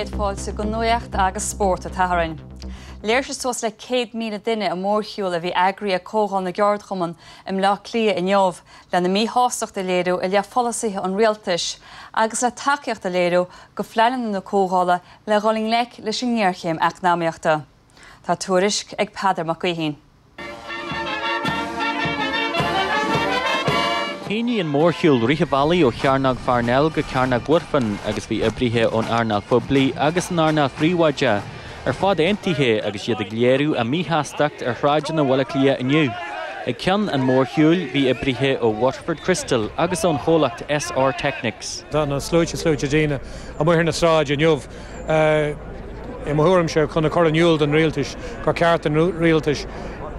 Céad fáilte go Nuacht agus Spórt an tSathairn. Léirigh suas le 100,000 duine i mórshiúl a bhí eagraithe ag Comhdháil na gCeardchumann i mBleá Cliath inniu lena míshástacht a léiriú i leith pholasaithe an rialtais agus le tacaíocht a léiriú go phleananna na Comhdhála le dhul i ngleic leis an ngéarchéim eacnamaíochta. Tá tuairisc ag Peadar Mac Gaoithín. Shínigh an mórshiúl rith an bhealaigh ó Chearnóg Pharnell go Cearnóg Mhuirfean agus bhí oibrithe ón earnáil phoiblí agus an earnáil phríobháideach ar fad aontaithe agus iad ag léiriú a míshástacht ar shráideanna Bhaile Átha Cliath inniu. Ag ceann an mhórshiúil bhí oibrithe ó Waterford Crystal agus ón chomhlacht SR Technics. Tá na sluaite sluaite daoine amuigh ar na sráid inniu. I mo thuairimse, chun a chur in iúl don rialtais gur ceart don rialtais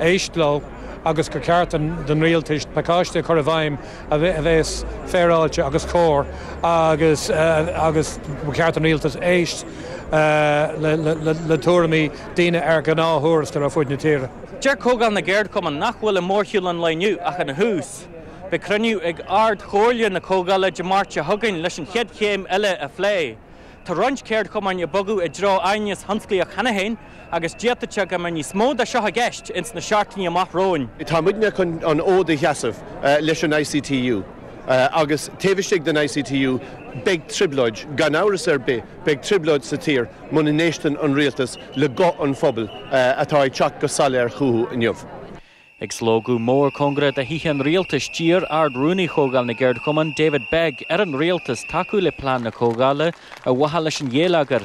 éist leo agus gur ceart don rialtais pacáiste a chur i bhfeidhm a bheas féaráilte agus cóir agus agus ba cheart don rialtas éist le tuairimí daoine ar ghnáth-thuarastal ar fud na tíre. Deir Comhdháil na gCeardchumann nach bhfuil i mórshiúl an lae inniu ach ina thús. Beidh cruinniú ag Ard-Chomhairle na Comhdhála Dé Máirt seo chugainn leis an chéad chéim eile a phlé. Tá roinnt ceardchumainn ag bogadh i dtreo aighneas thionsclaíoch cheana féin agus d'fhéadfadh sé go mbeidh níos mó de seo i gceist ins na seachtainí amach romhainn. Tá muidne chun an fhód a sheasamh leis an ICTU agus taobh istigh den ICTU beidh trioblóid, gan amhras ar bith, beidh trioblóid sa tír muna n-éisteann an rialtas le guth an phobail atá ag teacht go soiléir chucu inniu. Ag slógadh mór cóngarach do thithe an rialtais, d'iarr Ard-Rúnaí Chomhdháil na gCeardchumann, David Begg, ar an rialtas tacú le plean na Comhdhála ar mhaithe leis an ghéilleagar.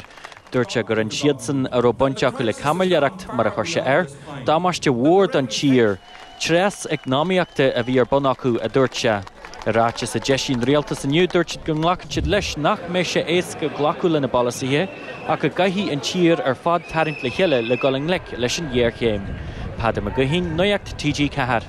Dúirt sé gur rinne siadsan a raibh baint acu le caimiléireacht, mar a chuir sé air, damáiste mhór don tír. Tréas eacnamaíochta a bhí ar bun acu, a dúirt sé. I ráiteas a d'eisigh an rialtas inniu, dúirt siad go nglacann siad leis nach mbeidh sé éasca glacadh lena bpolasaithe ach go gcaithfidh an tír ar fad tarraingt le chéile le dul i ngleic leis an ghéarchéim. Peadar Mac Gaoithín, Nuacht TG4.